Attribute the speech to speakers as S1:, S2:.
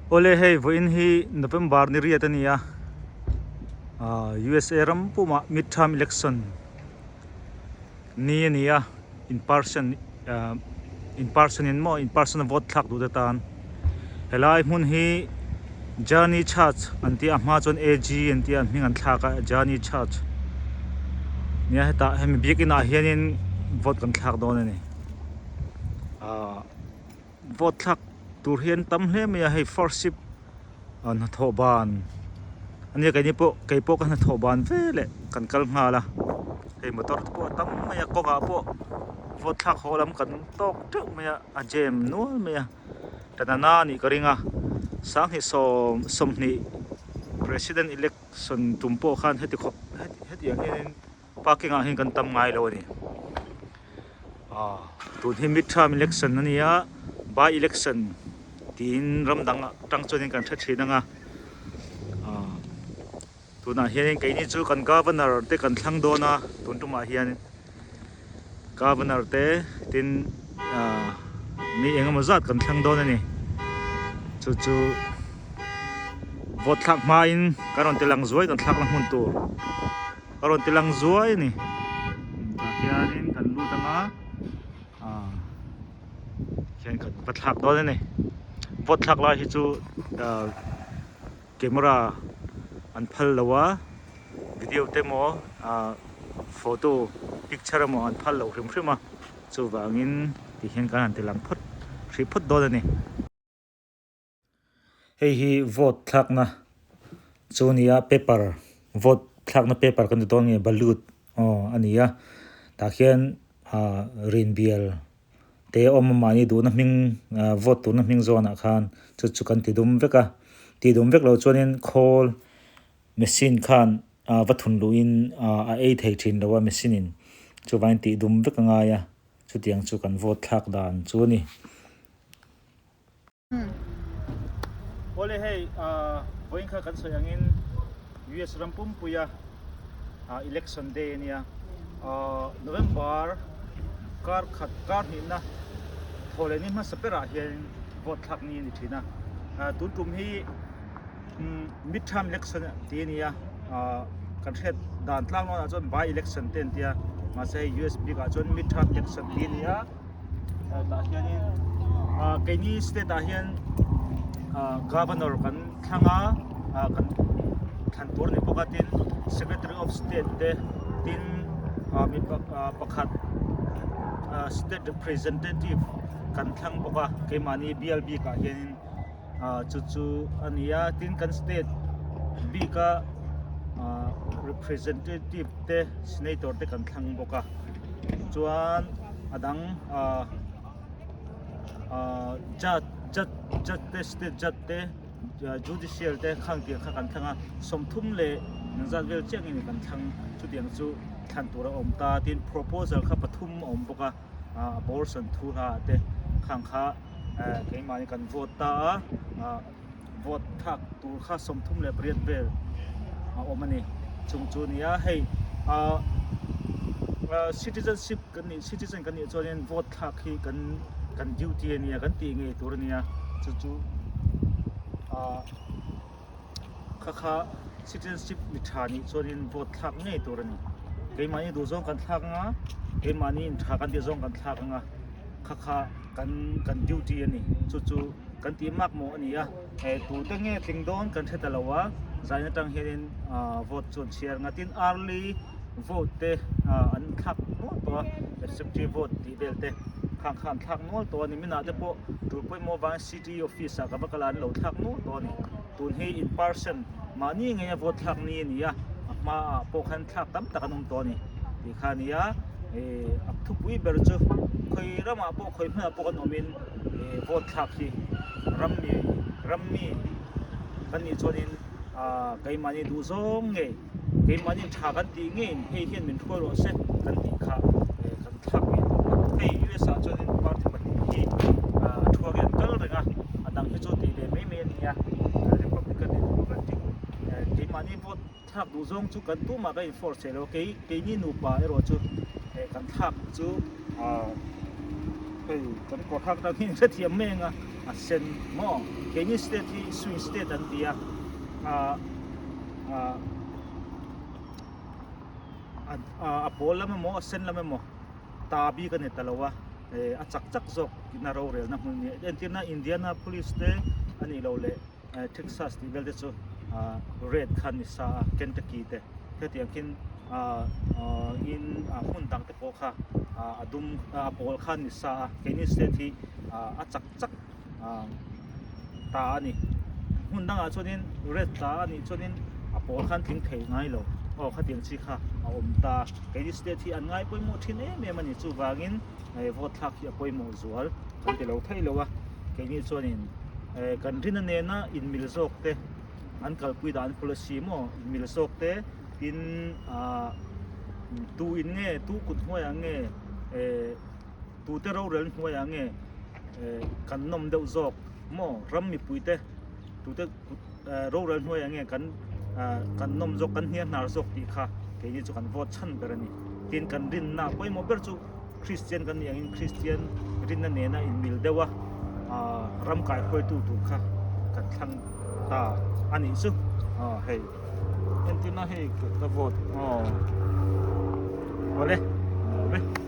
S1: Awle hei vawiin hi November ni riat a ni a ahh USA ram pumah mid term election ni a ni a in person ahh in person in maw in person a vote thlak duh te tan helai hmun hi Journey church an tih a a hma chuan AG an tih a an hming an thlak a Journey church nia hetah hemi biakin ah hianin vote kan thlak dawn a ni ahh. Vote thlak tur hi an tam hle mai a hei first ship ah hnathawh ban ania keini pawh kei pawh ka hnathawh ban ve leh kan kal nghal a hei motor te pawh a tam mai a kawngah pawh vote thlak haw lam kan tawk teuh mai a a jam nual mai a tanana a nih ka ring a sanghnih sawm sawmhnih president election tum pawh khan heti khawp hetiang hianin parking ah hian kan tam ngai lo a ni ah tun hi mid term election a ni a by election tiin ram dang atang chuanin kan hre thin ang a ah tunah hianin keini chu kan governor te kan thlang dawn a tun tumah hian governor te tin ah mi eng emaw zat kan thlang dawn a ni chu chu vote thlak hmain kan rawn ti lang zuai kan thlakna hmun tur. Ka rawn ti lang zuai a ni tah hianin kan lut anga ah khian kan va thlak dawn a ni vote thlak lai hi chu ah camera an phal lo a video te emaw ah photo picture emaw an phal lo hrim hrim a chuvangin tihian kan han ti lang phawt hrih phawt dawn a ni. Hei hi vote thlakna chu a ni a paper vote thlakna paper kan ti dawn nge balut aw a ni a tah khian ah rinbial te a awm a mahni duhna hming ah vote turna hming zawnah khan chu chu kan ti dum vek a tih dum vek loh chuanin khawl machine khan ah va thun luhin ah a ei thei thin lo a machine in chuvangin tih dum vek a ngai a chutiang chu kan vote thlak dan chu a ni. Awle hei vawiin kha kan sawi angin US ram pumpuia election day a nia November kar khat kar hnihna thaw leh ni hmasa berah hian vote thlak ni a ni thin a tun tum hi mid term election tih a ni a kan hriat dan tlang lawnah chuan by election te an tia mahse hei US bikah chuan mid term election tih a ni a. tah hianin ah keini state ah hian ah governor kan thlang a ah kan thlan tur a ni bawk a tin secretary of state te tin ah mi pakhat ah state representative kan thlang bawk a keimahni bial bik ah hianin ah chu chu a ni a tin kan state bik a ah representative te senator te kan thlang bawk a chuan a dang ah ah judge judge judge te state judge te judicial te khang tiang kha kan thlang a sawmthum leh engzat vel chiah nge ni kan thlang chutiang chu thlan tur a awm ta tin proposal kha pathum a awm bawk a ah abortion thu hla ah te khang kha eh keimahni kan vote ta a ah vote thlak tur kha 38 vel a awm a ni chung chu a ni a hei ah citizenship kan nih citizen kan nih chuanin vote thlak hi kan kan duty a nia kan tih ngei tur a nia chu chu ah kha kha citizenship mi tha nih chuanin vote thlak ngei tur a ni keimahni duh zawng kan thlak anga keimahni in tha kan tih zawng kan thlak anga kha kha kan kan duty a ni chu chu. Kan tih mak maw a ni a, eh tute nge tling dawn kan hre ta lo a, zain atang hianin ah vote chu an chhiar ang a, tin early vote te ah an thlak nual tawh a, absentee vote tih vel te khang kha an thlak nual tawh a ni, minah te pawh tul pawimawh avangin city office ah ka va kal a an lo thlak nual tawh a ni, tun hi in person mahni ngei a vote thlak ni a ni a, a hmaah pawh khan thlak tam tak an awm tawh a ni tih kha a ni a, eh a thupui ber chu khawi ramah pawh khawi hmunah pawh kan awmin. Ih vote thlak hi ram mi ram mi kan nih chuanin ah keimahni duh zawng ngei keimahni tha kan tih ngeiin hei hian min hruai rawh se kan tih kha eh kan thlak ngei tur a ni. Hei US ah chuanin party pahnih hi ah a thuak hi an kal reng a a dang hi chu tih ve mai mai a ni a Republican leh Democratic eh keimahni vote thlak duh zawng chu kan tumah kan in force thei lo kei keini nupa erawh chu eh kan thlak chu ah hei kan kawr hak atang hian hrethiam mai ang a. a sen maw keini state hi swing state an ti a ah ah a pawl lam emaw a sen lam emaw ta bik a ni ta lo a eh a chak chak zawk ina rorelna hmun a ni a entirna Indianapolis te a nih loh leh Texas tih vel te chu ah red kha a ni sa a Kentucky te hetiang khian ah ah in ah hmun dang te pawh kha ah a dum a pawl kha a ni sa a keini state hi ah a chak chak ah ta a ni hmun dangah chuanin red ta a nih chuanin a pawl khan tling thei ngai lo aw khatiang chi kha a awm ta keini state hi an ngai pawimawh thin em em a ni chuvangin eh vote thlak hi a pawimawh zual kan ti lo theih lo a keini chuanin eh kan rin a nena inmil zawk te an kalpui dan policy maw inmil zawk te tin ah tu in nge tu kut hnuaiah nge eh tute rorel hnuaiah nge eh kan nawm deuh zawk maw ram mipui te tute kut eh rorel hnuaiah nge kan ah kan nawm zawk kan hnial hnar zawk tih kha keini chu kan vote chhan ber a ni tin kan rinna pawimawh ber chu Kristian kan nih angin Kristian rinna nena inmil deuh a ah ram kaihruaitu tur kha kan thlang ta a nih chu aw hei entirna hei ka vote aw awle awle.